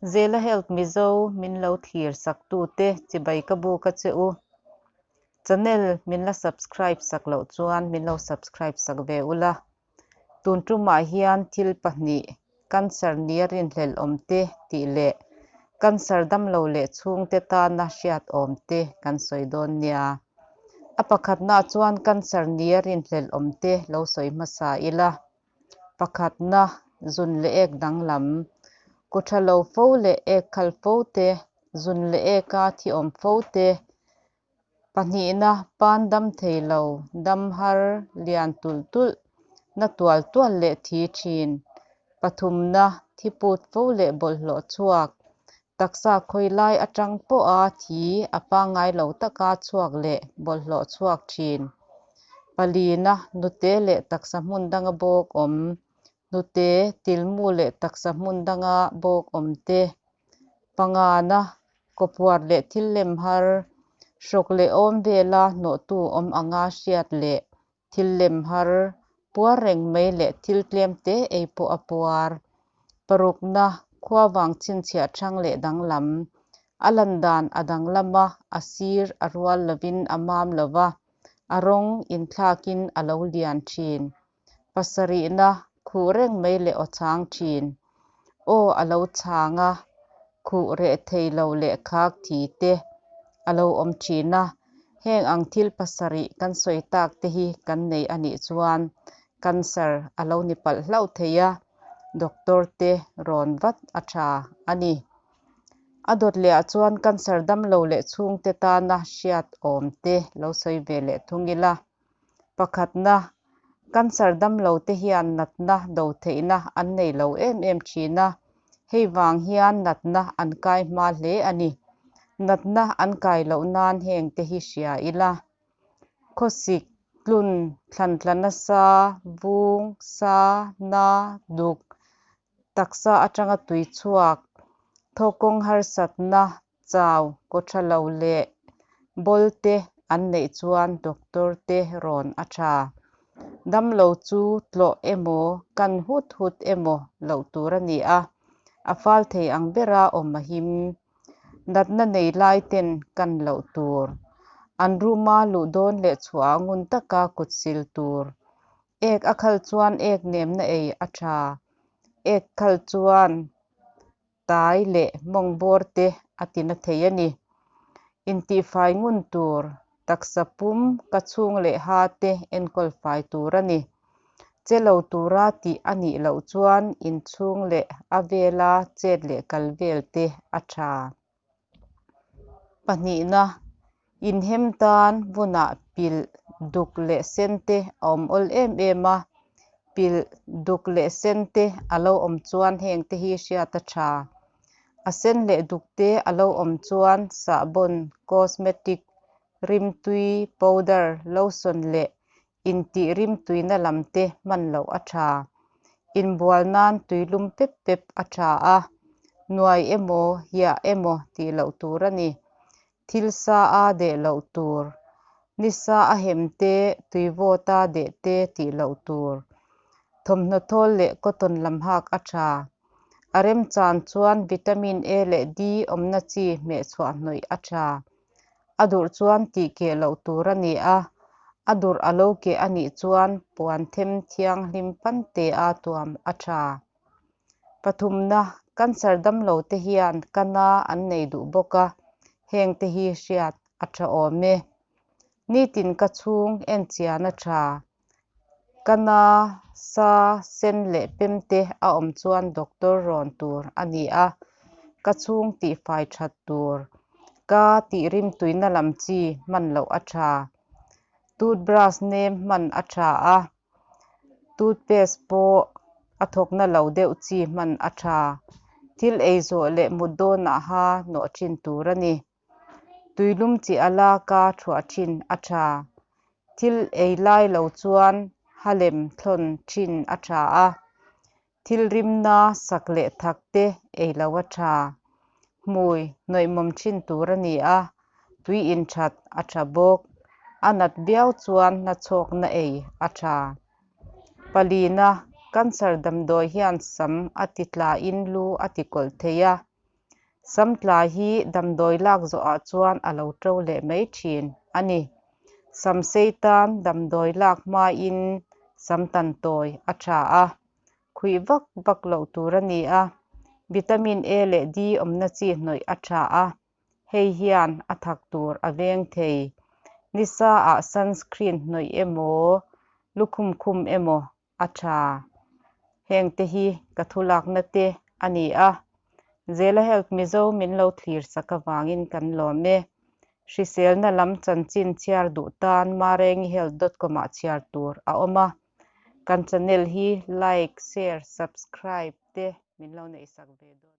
Zela Health Mizo min lo thlir sak tute chibai ka buk a che u. Channel min la subscribe sak loh chuan min lo subscribe sak ve ula. Tun tumah hian thil pahnih, cancer nia rinhlelh awm te tih leh cancer damlo leh chhungte tana hriat awm te kan sawi dawn nia. A pakhatnaah chuan cancer nia rinhlelh awm te lo sawi hmasa ila. Pakhatna, zun leh ek danglam. Ku tha lo fo leh ek khal fo te, zun leh eka thi awm fo te. Pahnihna, pan dam thei lo, dam har, lian tulh tulh, na tual tual leh thi thin. Pathumna, thi put fo leh bawlhhlawh chhuak, taksa khawi lai atang pawha thi a pangngai lo taka chhuak leh bawlhhlawh chhuak thin. Palina, nute leh taksa hmun danga bawk awm, hnute, tilmu leh taksa hmun danga bawk awm te. Pangana, kawpuar leh thil lem har, hrawk leh awm vela hnawhtu awm anga hriat leh thil lem har, puar reng mai leh thil tlem te ei pawh a puar. Parukna, khuavang chhinchhiah hrang leh danglam, a lan dan a danglam a, a sir a rual lovin a mam lo va, a rawng inthlakin a lo lian thin. Pasarihna, khuh reng mai leh aw chang thin. Aw a lo chang a, khuh reh thei lo leh khak thi te a lo awm thin a. Heng ang thil pasarih kan sawi tak te hi kan nei a nih chuan cancer a lo ni palh hlauh thei a, doctor te rawn vat a tha a ni. A dawt lehah chuan cancer damlo leh chhungte tana hriat awm te lo sawi ve leh thung ila. Pakhatna, cancer damlo te hian natna do theihna an nei lo em em thin a, hei vang hian natna an kai hma hle a ni. Natna an kai loh nan heng te hi hria ila. Khawsik, tlun, thlantla nasa, vung, sa, na, duk, taksa atanga tui chhuak, thawkawng harsatna, chau, kaw tha lo leh bawl te an neih chuan doctor te rawn a tha. Damlo chu tlawh emaw, kan hut hut emaw loh tur a ni a, a fal thei ang bera awm a him. Natna nei lai ten kan loh tur. An room-a luh dawn leh chhuah ngun taka kut sil tur. Ek a khal chuan ek nemna ei a tha. Ek khal chuan tai leh mawng bawr te a ti na thei a ni. Intihfai ngun tur, taksa pum, ka chhung leh ha te enkawl fai tur a ni. Che lo tura tih a nih loh chuan inchhung leh a vela chet leh kal vel te a tha. Pahnihna, inhem tan vunah pilh, duk leh sen te a awm awl em em a. Pilh, duk leh sen te a lo awm chuan heng te hi hriat a tha. A sen leh duk te a lo awm chuan sahbawn, cosmetic, rimtui, powder, lotion leh intih rimtuina lam te hman loh a tha. Inbual nan tuilum pep pep a tha a, nuai emaw, hiah emaw tih loh tur a ni. Thil sa a deh loh tur, nisa a hem te, tuivawta deh te tih loh tur. Thawmhnaw thawl leh cotton lam hak a tha. A remchan chuan vitamin A leh D awmna chi hmehchhuah hnawih a tha. A durh chuan tih keh loh tur a ni a, a durh a lo keh a nih chuan puan them thianghlim pante a tuam a tha. Pathumna, cancer damlo te hian ka na an nei duh bawk a, heng te hi hriat a tha awm e. Nitin ka chhung enchian a tha. Ka na, sa, sen leh pem te a awm chuan doctor rawn tur a ni a, ka chhung tihfai that tur, ka tih rimtuina lam chi hman loh a tha. Toothbrush nem hman a tha a, toothpaste pawh a thawkna lo deuh chi hman a tha. Thil ei zawh leh mut dawnah ha nawh thin tur a ni. Tuilum chi a laka thuah thin a tha. Thil ei lai lo chuan ha lem thlawn thin a tha a, thil rimna sak leh thak te ei lo a tha. Hmui hnawihmawm thin tur a ni a, tui inthat a tha bawk. A nat viau chuan nachhawkna ei a tha. Palina, cancer damdawi hian sam a ti tlain lu a ti kawlh thei a. Sam tla hi damdawi lak zawhah chuan a lo to leh mai thin a ni. Sam sei tan damdawi lak hmain sam tan tawi a tha a, khuih vak vak loh tur a ni a. Vitamin A leh D awmna chi hnawih a tha a, hei hian a thak tur a veng thei. Nisa ah sunscreen hnawih emaw, lukhum khum emaw a tha. Heng te hi ka thu lakna te a ni a. Zela Health Mizo min lo thlir sak avangin kan lawm e. Hriselna lam chanchin chhiar duh tan marengihealth dot com ah chhiar tur a awm a. Kan channel hi like, share, subscribe te min lo neih sak ve dawn.